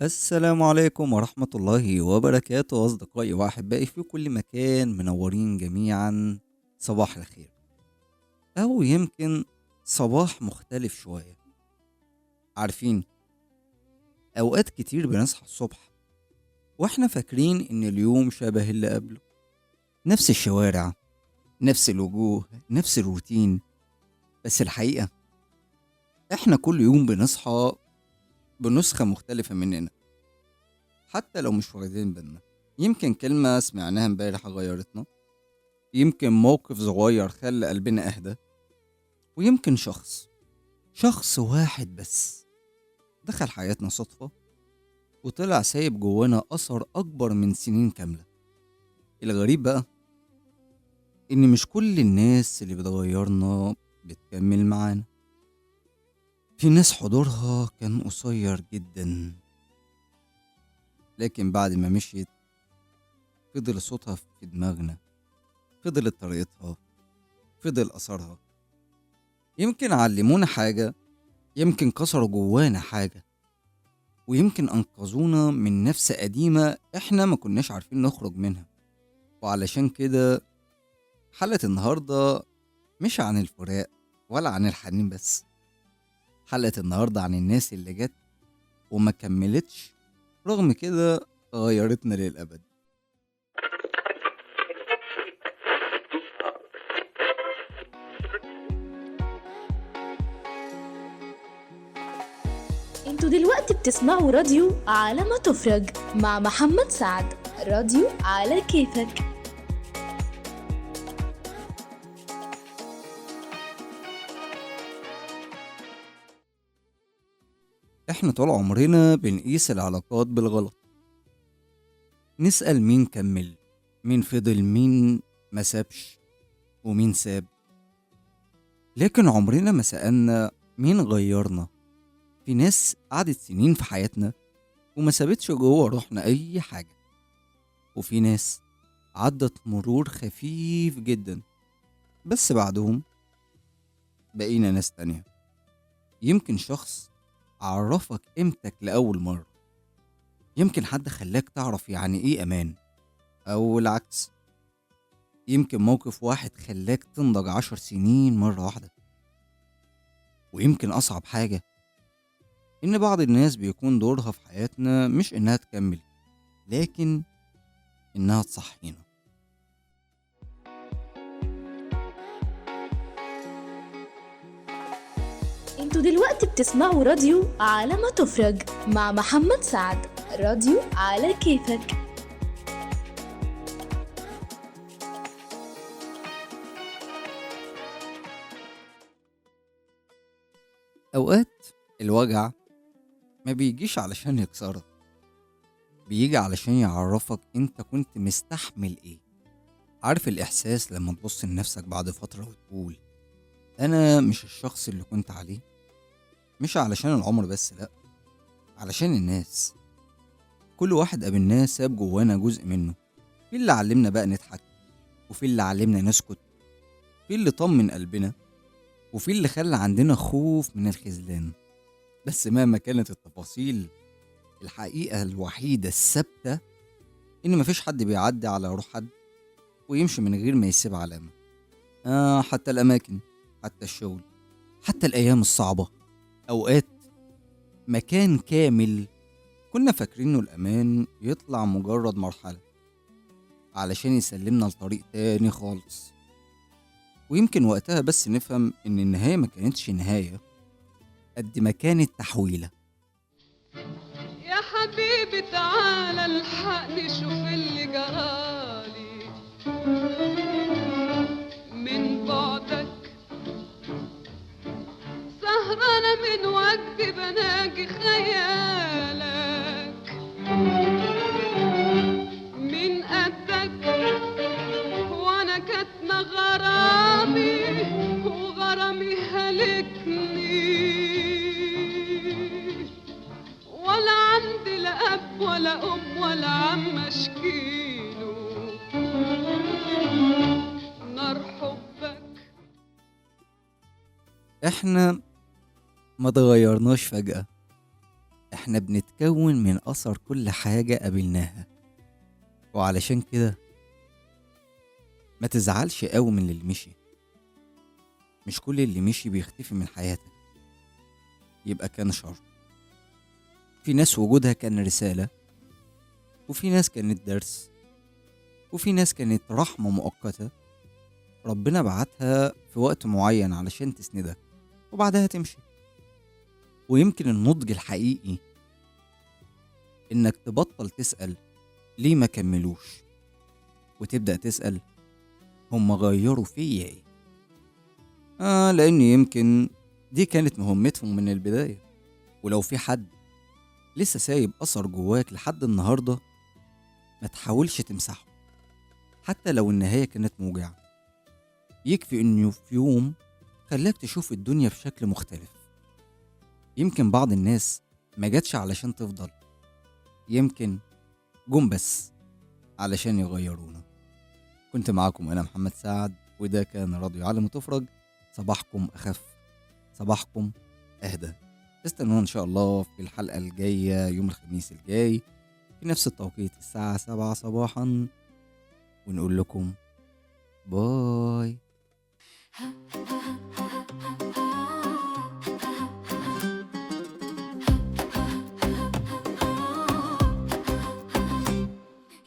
السلام عليكم ورحمة الله وبركاته أصدقائي وأحبائي في كل مكان، منورين جميعا. صباح الخير، أو يمكن صباح مختلف شوية. عارفين أوقات كتير بنصحى الصبح وإحنا فاكرين إن اليوم شبه اللي قبله، نفس الشوارع، نفس الوجوه، نفس الروتين. بس الحقيقة إحنا كل يوم بنصحى بنسخة مختلفة مننا، حتى لو مش واخدين بالنا. يمكن كلمة سمعناها امبارح غيرتنا، يمكن موقف صغير خلى قلبنا أهدى، ويمكن شخص واحد بس دخل حياتنا صدفة وطلع سايب جوانا أثر أكبر من سنين كاملة. الغريب بقى إن مش كل الناس اللي بتغيرنا بتكمل معانا. في ناس حضورها كان قصير جدا، لكن بعد ما مشيت فضل صوتها في دماغنا، فضلت طريقتها، فضل أثرها. يمكن علمونا حاجة، يمكن كسروا جوانا حاجة، ويمكن أنقذونا من نفس قديمة إحنا ما كناش عارفين نخرج منها. وعلشان كده حلقة النهاردة مش عن الفراق ولا عن الحنين بس، حلقة النهاردة عن الناس اللي جت وما كملتش، رغم كده غيرتنا للأبد. انتوا دلوقتي بتسمعوا راديو على ما تفرج مع محمد سعد، راديو على كيفك. احنا طول عمرنا بنقيس العلاقات بالغلط، نسأل مين كمل، مين فضل، مين ما سابش، ومين ساب، لكن عمرنا ما سألنا مين غيرنا. في ناس قعدت سنين في حياتنا وما سابتش جوه روحنا أي حاجة، وفي ناس عدت مرور خفيف جدا بس بعدهم بقينا ناس تانية. يمكن شخص عرفك قيمتك لأول مرة، يمكن حد خلاك تعرف يعني إيه أمان، أو العكس. يمكن موقف واحد خلاك تنضج 10 سنين مرة واحدة. ويمكن أصعب حاجة إن بعض الناس بيكون دورها في حياتنا مش إنها تكمل، لكن إنها تصحينا. انتوا دلوقتي بتسمعوا راديو على ما تفرج مع محمد سعد، راديو على كيفك. أوقات الوجع ما بيجيش علشان يكسرك، بيجي علشان يعرفك انت كنت مستحمل ايه. عارف الإحساس لما تبص لنفسك بعد فترة وتقول أنا مش الشخص اللي كنت عليه؟ مش علشان العمر بس، لأ، علشان الناس. كل واحد قابلناه ساب جوانا جزء منه. في اللي علمنا بقى نضحك، وفي اللي علمنا نسكت، في اللي طمن قلبنا، وفي اللي خلى عندنا خوف من الخذلان. بس مهما كانت التفاصيل، الحقيقة الوحيدة الثابتة إن مفيش حد بيعدي على روح حد ويمشي من غير ما يسيب علامة. حتى الأماكن، حتى الشغل، حتى الأيام الصعبة. أوقات مكان كامل كنا فاكرينه الأمان يطلع مجرد مرحلة علشان يسلمنا لطريق تاني خالص. ويمكن وقتها بس نفهم إن النهاية ما كانتش نهاية قد ما كانت تحويلة. يا حبيبي تعالى الحقني، شوف اللي جرالي من بعدك. سهرانة من وجدي بناجي خيالك، من قدك وانا كاتمة غرامي وغرامي هلكني، ولا عندي لا أب ولا أم ولا عم أشكيله نار حبك. احنا ما تغيرناش فجأة، إحنا بنتكون من أثر كل حاجة قابلناها، وعلشان كده ما تزعلش قوي من اللي مشي. مش كل اللي مشي بيختفي من حياتك يبقى كان شر. في ناس وجودها كان رسالة، وفي ناس كانت درس، وفي ناس كانت رحمة مؤقتة ربنا بعتها في وقت معين علشان تسندك وبعدها تمشي. ويمكن النضج الحقيقي إنك تبطل تسأل ليه ما كملوش، وتبدأ تسأل هم غيروا فيا إيه. لأن يمكن دي كانت مهمتهم من البداية. ولو في حد لسه سايب أثر جواك لحد النهاردة، ما تحاولش تمسحه حتى لو النهاية كانت موجعة. يكفي إنه في يوم خلاك تشوف الدنيا بشكل مختلف. يمكن بعض الناس ما جاتش علشان تفضل، يمكن جم بس علشان يغيرونا. كنت معاكم أنا محمد سعد، وده كان راديو عالم تفرج. صباحكم أخف، صباحكم أهدى. استنونا إن شاء الله في الحلقة الجاية يوم الخميس الجاي في نفس التوقيت الساعة 7 صباحا، ونقول لكم باي.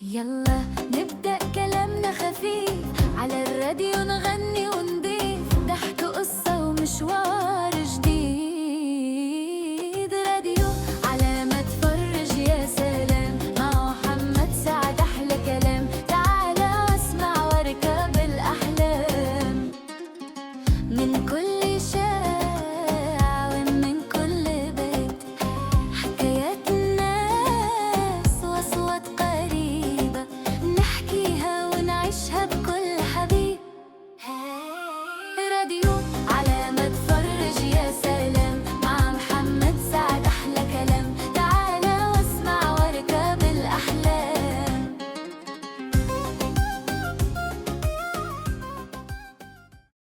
يلا نبدأ كلامنا خفيف على الراديو.